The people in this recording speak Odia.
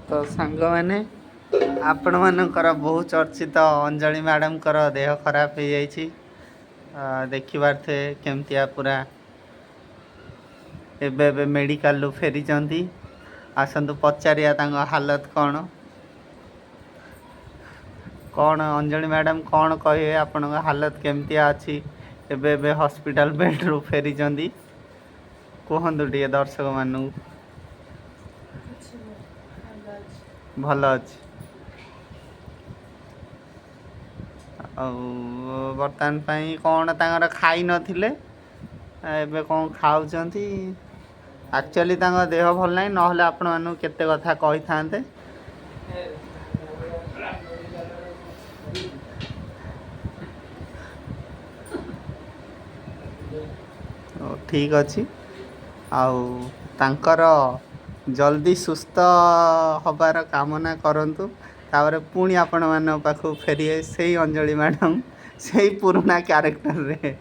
ତ ସାଙ୍ଗମାନେ, ଆପଣମାନଙ୍କର ବହୁ ଚର୍ଚ୍ଚିତ ଅଞ୍ଜଳି ମ୍ୟାଡ଼ାମଙ୍କର ଦେହ ଖରାପ ହେଇଯାଇଛି। ଦେଖିପାରୁଥିବେ କେମିତିଆ ପୁରା। ଏବେ ଏବେ ମେଡ଼ିକାଲରୁ ଫେରିଛନ୍ତି। ଆସନ୍ତୁ ପଚାରିବା ତାଙ୍କ ହାଲତ କ'ଣ କ'ଣ। ଅଞ୍ଜଳି ମ୍ୟାଡ଼ାମ୍, କ'ଣ କହିବେ, ଆପଣଙ୍କ ହାଲତ କେମିତିଆ ଅଛି? ଏବେ ଏବେ ହସ୍ପିଟାଲ ବେଡ଼ରୁ ଫେରିଛନ୍ତି। କୁହନ୍ତୁ ଟିକେ ଦର୍ଶକମାନଙ୍କୁ। କିଛି ନାହିଁ, ଭଲ ଅଛି। ଭଲ ଅଛି। ଆଉ ବର୍ତ୍ତମାନ ପାଇଁ କ'ଣ ତାଙ୍କର ଖାଇନଥିଲେ, ଏବେ କ'ଣ ଖାଉଛନ୍ତି? ଆକ୍ଚୁଆଲି ତାଙ୍କ ଦେହ ଭଲ ନାହିଁ, ନହେଲେ ଆପଣମାନଙ୍କୁ କେତେ କଥା କହିଥାନ୍ତେ। ହଉ, ଠିକ୍ ଅଛି। ଆଉ ତାଙ୍କର ଜଲ୍ଦି ସୁସ୍ଥ ହେବାର କାମନା କରନ୍ତୁ। ତାପରେ ପୁଣି ଆପଣମାନଙ୍କ ପାଖକୁ ଫେରିବେ ସେଇ ଅଞ୍ଜଳି ମ୍ୟାଡ଼ାମ୍, ସେଇ ପୁରୁଣା କ୍ୟାରେକ୍ଟରରେ।